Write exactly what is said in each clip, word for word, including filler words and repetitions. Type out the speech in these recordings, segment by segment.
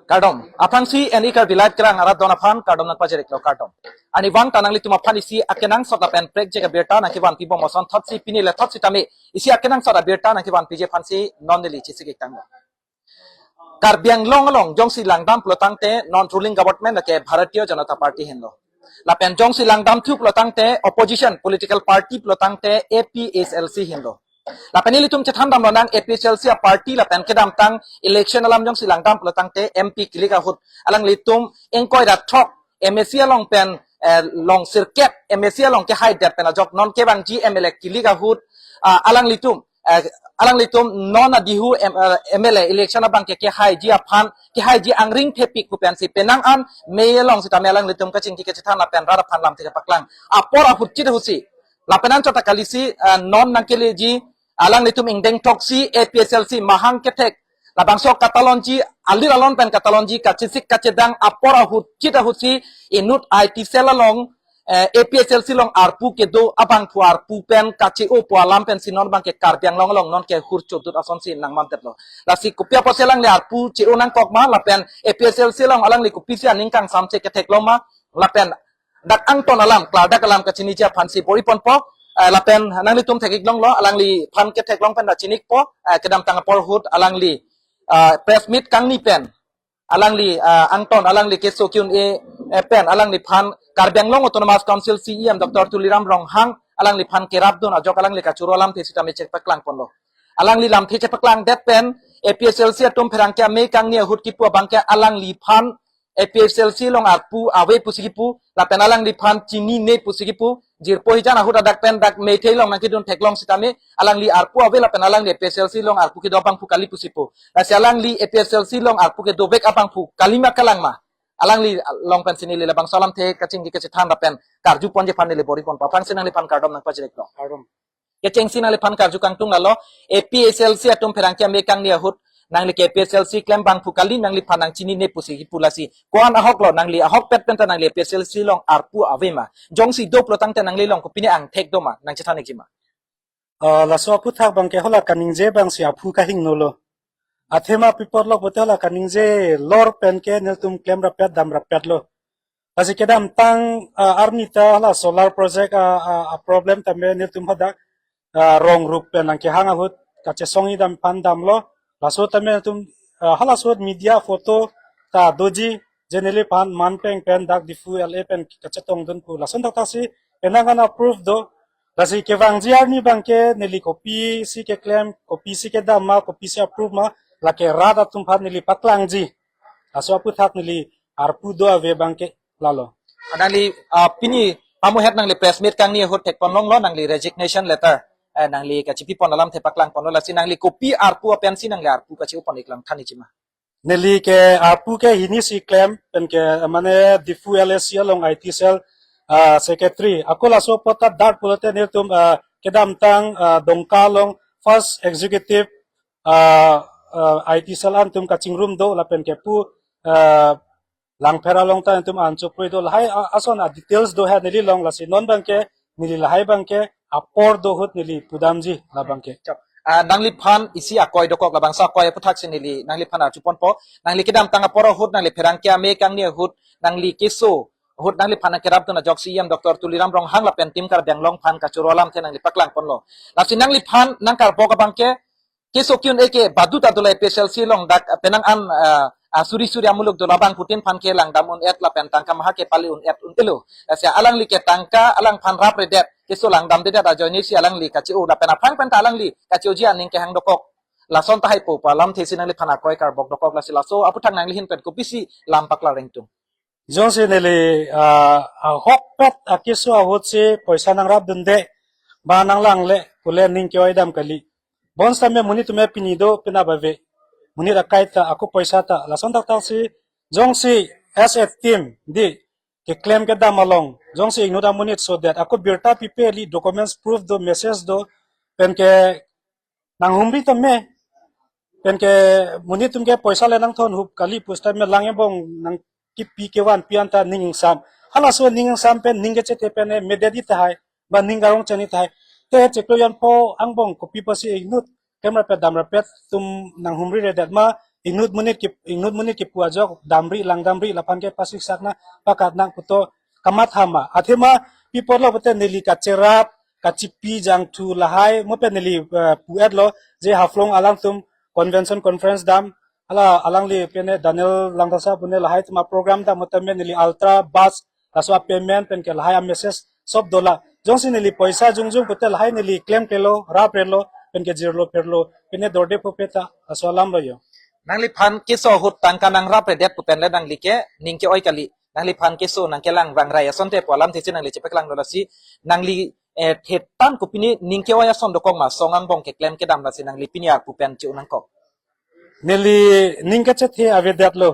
Kardom. Aphrangsi N E Karbi Live kerang arat don aphan kardom nangpajir-iklo, kardom. Arnivang ta nanglitum aphan isi akenangsot lapen prekjak abirta nangkevanpi bom ason thotsi pini le thot sitame isi akenangsot abirta nangkevanpiji aphansi non neli chesik-ik tanglo. Karbi Anglong along jongsi langdam pulotangte non ruling government lake Bharatiya Janata Party henlo. Lapen jongsi langdamthu pulotangte opposition political party pulotangte A P H L C henlo. Lapen ilitum chethan damlonang A P H L C a-party lapen kedamtang election alam jongsi langdam pulotangte M P kilik ahut alanglitum ingkoi ra throk M A C along pen, eh, long sirkep M A C along kehaidet pen ajok non kevangji M L A kilik ahut, ah, alanglitum, eh, alanglitum non adihu M-, eh, M L A election abangke kehaiji aphan, kehaiji angring thepik pu pensi penang an May along sitame alanglitum kachingki kachethan lapen rat aphan lamthe kepaklang. Apor ahut chit ahutsi. Lapen anchot ta kalisi, eh, non nangkeleji, alanglitum ingdeng throksi A P H L C mahang kethek labangso katalonji, alir alon pen katalonji, kachesik kachedang apor ahut chit ahutsi inut I T cell along, eh, A P H L C along arpu kedo abangphu arpu pen kache-o pu alam pensi non abangke Karbi Anglong along non ke hur chodut asonsi nangmantetlo. Lasi kopi apotsi alangli arpu che-o nangkok ma, lapen A P H L C along alangli kopisi aning kangsamse ketheklong ma, lapen dak angton alam, klardak alam kachiniji aphansi bor-iponpo, eh, lapen nanglitum thek-iklonglo, alangliphan ketheklong pen ta chinikpo, eh, kedamtang apor ahut alangli, eh, press meet kangni pen, alangli, eh, angton, alangli keso Q and A, eh, pen, alangliphan Karbi Anglong Autonomous Council C E M Doctor Tuliram Ronghang, alangliphan kerapdun ajok alangli kachoro alamthe sitame chepaklangponlo. Alangli lamthe chepaklangdet pen, A P H L C atum pherangke amei kangni ahut kipu abangke alangliphan A P H L C along arpu ave pusi kipu, lapen alangliphan chinine pusi kipu, jirpo hijan ahut adak pen dak Meitei along nangkedun theklong sitame, alangli arpu ave lapen alangli A P H L C along arpu kedo abangphu kali pusi pu. Lasi alangli A P H L C along arpu kedovek abangphu kalima kalangma, alangli along pensi neli labangso alamthe kachingki kachethan lapen karjuponji aphan neli bor-iponpo. Aphrangsi nangliphan kardom nangpajir-iklo. Kardom. Kechengsi nangliphan karju kangtung lalo, A P H L C atum pherangke amei kangni ahut, nangli ke A P H L C klem abangphu kali, nangliphan nangchinine pusi kipu, lasi ko-an ahoklo, nangli ahokpet pen ta nangli A P H L C along arpu ave ma? Jongsi do pulotangte nangli along kopine angthek do ma, nangchethan-ikji ma? Ah, laso aphuthak abangke hala kaningje abangsi aphu kahingnolo. Athema pi apotlo pulote hala kaningje lor penke nelitum klem rapet dam rapetlo. Lasi kedamtang, ah, arni ta hala solar project, ah, ah, ah, problem tame nelitum hadak, ah, rong rup pen nangkehang ahut kachesongji dam aphan damlo. Laso tame nelitum, ah, halaso media photo ta doji, je neliphan man peng pen dak Diphu L A pen kachetongdun pu. Lason thakthak si penang an approve do. Lasi kevangji arni abangke neli kopisi keklem, kopisi kedam ma, kopisi approve ma, lake rat atum aphan neli paklangji. Laso aphuthak neli arpu do ave abangke lalo. Nangli, ah, pini pamuhet nangli press meet kangni ahut thekponlonglo, nangli resignation letter, eh, nangli kachipipon alamthe paklangponlo, lasi nangli kopi arpu apensi nangli arpu kache-opon-ik lang than-ikji ma? Neli ke arpu ke hini si klem, penke mane Diphu L A C along I T cell, ah, secretary. Ako laso apot ta dak pulote nelitum, ah, kedamtang, ah, Dongka along first executive, ah, ah, I T cell atum kachingrum do lapen kepu, ah, Langpher along ta nelitum an chopre do lahai, ah, ason a-details do he neli along, lasi non abangke neli lahai abangke apor do ahut neli pudamji labangke. Chap. Ah, nangliphan isi akoi dokok, labangso akoi aphuthak si neli nangliphan arjuponpo. Nangli kedamtang apor ahut, nangli pherangke amei kangni ahut, nangli keso ahut nangliphan nangkerapdun ajok C E M Doctor Tuliram Ronghang lapen Team Karbi Anglong aphan kachoro alamthe nangli paklangponlo. Lasi nangliphan nangkarbok abangke, keso Q and A ke baduta dolo, A P H L C along dak, ah, penang an, ah, ah, suri suri amuluk dolo, abangphutin aphan ke langdam un-et lapen tangka maha ke pali un-et un-elo. Lasi alangli ke tangka alangphan rapredet, keso langdamdedet ajoinesi alangli kache-o lapen aphrang pen ta alangli kache-oji aning kehang dokok. Lason tahai pu alamthe si nangliphan akoi karbok dokok, lasi laso aphuthak nangli ahin pen kopisi lam paklar ingtung? Jongsi neli, ah, ahokpet akeso ahutsi poisa nangrapdunde, ba nanglangle pule ning ke-oi dam kali. Bonsitame monit atum pini do penap ave. Monit akai ta, ako poisa ta. Lason thakthak si jongsi as a team di keklem kedam along, jongsi inut amonit sodet, ako birta pipe kali, documents proof do, message do, penke nanghumri tame, penke monit atum ke poisa le nangthon hup kali pusitame lang ebong nangkipi kevanpi anta ning ingsam. Halaso ning ingsam pen ning kechete pen e medet-i tahai, ba ning karong chen-i tahai. Te chiklo jonpo angbong kopi pusi inut klem rapet dam rapet atum nanghumri redet ma, inut monit ke inut monit kepu ajok damri, langdamri, laphan ke pasiksak nang, pakat nang puto kamatha ma. Athema pi apotlo pulote neli kacherap kachipi jangthu lahai mo pen neli, eh, pu-etlo je Haflong alangtum convention conference dam, hala alangli pene Daniel Langthasa pune lahai atum aprogram dam mo tame neli Ultra bus laso apayment pen ke lahai amessage sob dola. Jongsi neli poisa jongjong pulote lahai neli klemklelo, raprelo, pen ke jirlo pherlo, pene dorde phope ta laso alam lo jo. Nangliphan keso ahut tangka nangrapredet pu pen le nangli ke ning ke-oi kali. Nangliphan keso nangkelang vangrai asonte pu alam tesi nangli chepaklang dola si nangli, eh, thetan kopine ning ke-oi ason dokok ma, song angbong keklem kedam lasi nangli pini arpu pen che-o nangkok. Neli ning kachethe avedetlo.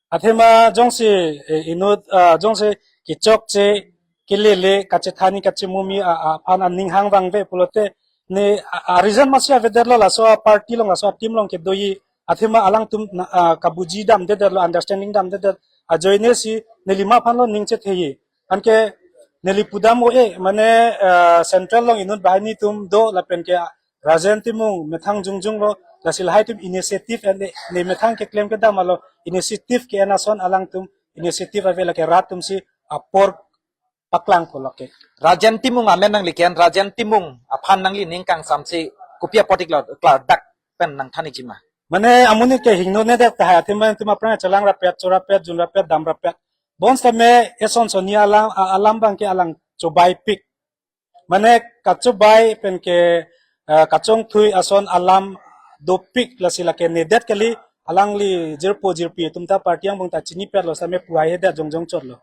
Athema jongsi, eh, inut, ah, jongsi kechokche, kelele, kachethani, kachemumi, ah, ah, aphan aning hang vangve pulote, ne, ah, ah, reason masi avedetlo laso party along, laso team along kedoji, athema alangtum na, ah, kabuji damdedetlo, understanding damdedet, ajoine si, nelima aphanlo ning chetheji. Anke neli pudam o e, mane, ah, central along inut banghini atum do, lapen ke Rajen Timung methang jongjong lo, lasi lahai atum initiative ene, ne methang keklem kedam alo, initiative ke-en ason alangtum, initiative ave lake rat atum si apor paklang pulo ke. Rajen Timung amen nangli ke-en, Rajen Timung aphan nangli ning kangsamse kopi apot iklo klardak pen nangthan ikji ma? Mane amonit ke hingno ne dak tahai athema atum aphrang chelang rapet, cho rapet, jun rapet, dam rapet. Bonsitame eson sonni alam, a-, alam abang ke alang chobaipik. Mane kachobai pen ke, eh, kachongthui ason alam dopik lasi lake nedet kali, alangli jirpo jirpi atum ta party angbong ta chinipetlo sitame pu haihedet jongjong chotlo.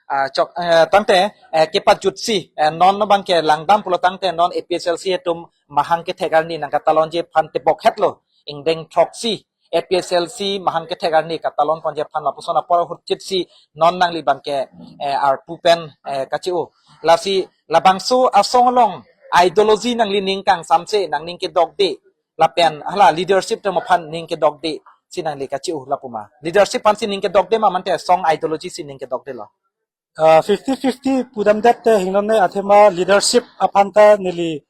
Ah, chok, eh, tangte, eh, kepajutsi, eh, non abang ke langdam pulo tangte non A P H L C atum mahang kethek arni nangkatalonji aphan tebok hetlo, ingdeng throksi A P H L C mahang kethek arni katalon ponji aphan lapuson apor ahut chitsi non nangli abang ke, eh, arpu pen, eh, kache-o. Lasi labangso asong along ideology nangli ning kangsamse, nangning kedokde, lapen hala leadership atum aphan ning kedokde si nangli kache-o lapu ma? Leadership aphan si ning kedokde ma mante song ideology si ning kedokdelo? Ah, fifty fifty pudamdet te hingnone athema leadership aphan ta neli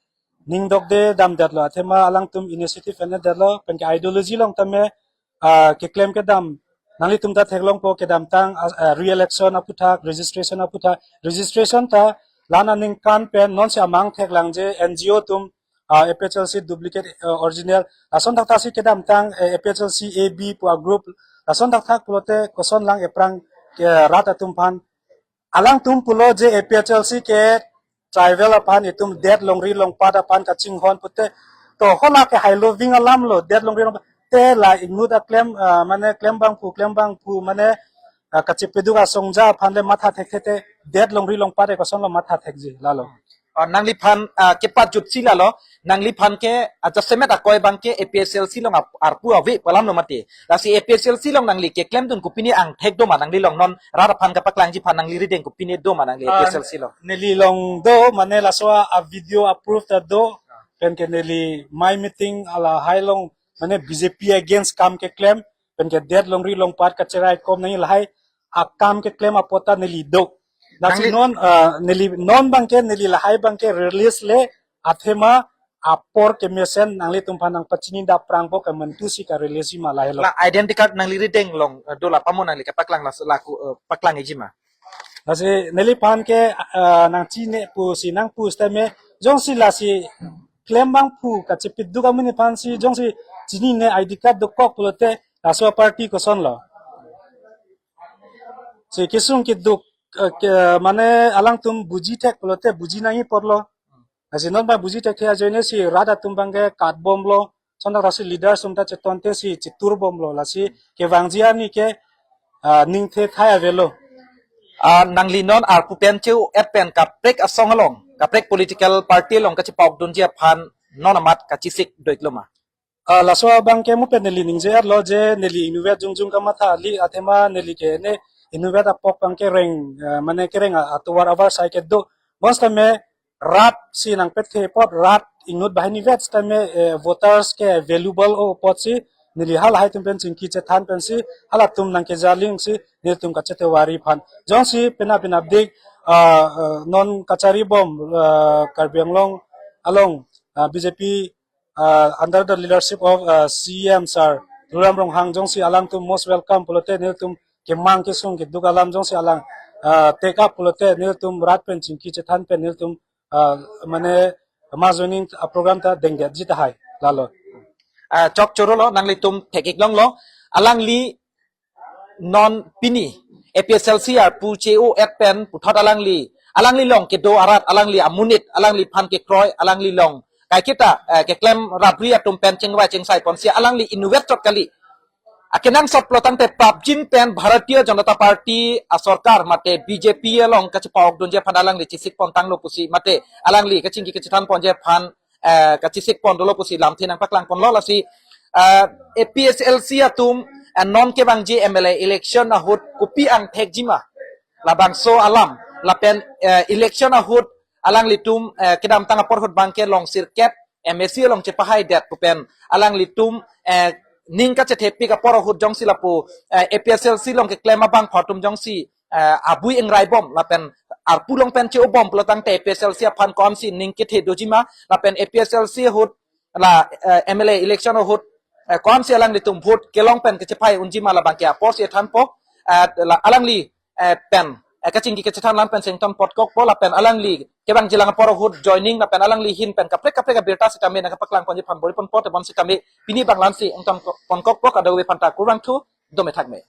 ning dokde damdetlo, athema alangtum initiative enedetlo, pen ke ideology along tame, ah, keklem kedam, nanglitum ta theklongpo kedamtang, ah, ah, re-election aputhak, registration aputhak, registration ta la-an aningkan pen non si amang theklangji N G O atum, ah, A P H L C duplicate, ah, original, lason thakthak si kedamtang, eh, A P H L C A B pu agroup, lason thakthak pulote koson lang ephrang ke rat atum aphan. Alangtum pulo je A P H L C ke tribal aphan itum det longri longpat aphan kachinghon pute. To hala ke hailo ving alam lo, det longri longpat. Te la inut aklem, ah, mane klembangphu, klembangphu, mane, ah, kachipeduk asongja aphan le matha thekthe te, det longri longpat e kosonlo matha thekji lalo. Oh, nangliphan, ah, kepajutsi lalo, nangliphan ke, ah, jasemet akoi abang ke A P H L C along ap-, arpu ave pu alam lo mati. Lasi A P H L C along nangli keklemdun kopine angthek do ma, nangli along non rat aphan kapaklangji aphan nangli rideng kopine do ma nangli Ah, A P H L C along? Neli along do, mane laso a video approve ta do, pen ke neli my meeting alahai along, mane B J P against kam keklem, pen ke det longri longpat kacherai kom nangji lahai akam keklem apot ta neli do. Lasi Nangli- non, ah, neli non abang ke, neli lahai abang ke release le, athema apor kemesen nanglitum aphan nangpachini daprangpo ke mentu si ka-release ma lahelo. La identity card nangli rideng along, eh, do la pamo nangli kapaklang las-, laku, eh, paklang ikji ma? Lasi neliphan ke, ah, nangchine pusi nangpu sitame, jongsi lasi klembangphu kachipeduk amonit aphan si jongsi chinine I D card dokok pulote laso party kosonlo? Si kesung keduk, eh, ke, mane alangtum buji thek pulote buji nangji apotlo. Lasi non abang buji thekthe ajoine si rat atum abang ke katbomlo. Lason thakthak si leaders atum ta chetonte si chiturbomlo. Lasi kevangji arni ke, ah, ning thethai avelo. Ah, nangli non arpu pen che-o-et pen kaprek asong along, kaprek political party along kachepaokdunji aphan non amat kachesik do iklo ma? Ah, laso abang ke mo pen neli ningje-etlo je neli inutvet jongjong kamatha kali, athema neli ke ne inutvet apok abang kereng, ah, mane kereng a-, atovar avarsai kedo. Bonsitame rat si nangpet ke apot, rat inut banghini vet sitame, eh, voters ke valuable o apot si neli halahai atum pen chingki chethan pensi halatum nangkejaling si nelitum kachetovari aphan. Jongsi penap penapdik, ah, ah, non kacharibom, ah, Karbi Anglong along, ah, B J P, ah, under the leadership of, ah, C E M sir, Tuliram Ronghang jongsi alangtum most welcome pulote nelitum kemang kesung keduk alam jongsi alang, ah, take up pulote nelitum rat pen chingki chethan pen nelitum, ah, mane mass joining, ah, program ta dengdetji tahai lalo. Ah, chok chorolo, nanglitum thek-ik longlo. Alangli non pini A P H L C arpu che-o-et pen puthot alangli, alangli along kedo arat, alangli amonit, alangliphan kekroi, alangli along kaiketa, eh, keklem rabri atum pen chingvai chingsai ponsi alangli inutvet chot kali. Akenangsot pulo tangte prapjin pen Bharatiya Janata Party asorkar mate B J P along kachepa-okdunji aphan alangli chesik pontanglo pusi mate alangli kachingki kachethan ponji aphan, eh, kachesik pon dolo pusi lamthe nangpaklang ponlo. Lasi, eh, A P H L C atum, eh, non kevangji M L A election ahut kopi angthekji ma, labangso alam lapen, eh, election ahut alanglitum, eh, kedamtang apor ahut abangke long sirkep M A C along chepahaidet pu pen alanglitum, eh, ning kachethepik apor ahut jongsi lapu, eh, A P H L C along keklem abangphu atum jongsi, eh, abui ingrai bom lapen arpu along pen che-o bom pulo tangte A P H L C aphan ko-ansi ning kethe doji ma lapen A P H L C ahut la, eh, M L A election ahut, eh, ko-ansi alanglitum vote kelong pen kachepai unji ma labangke aporsi thanpo, eh, la alangli, eh, pen, eh, kachingki kachethan lang pen si ington ponkokpo lapen alangli kevangjilang apor ahut joining lapen alangli ahin pen kaprek kaprek abirta sitame nangkapaklang ponji aphan bor-i ponpo. Tebon sitame pini abang la-ansi ington ponkokpo, kadokave aphanta kurvangthu, dome thakme.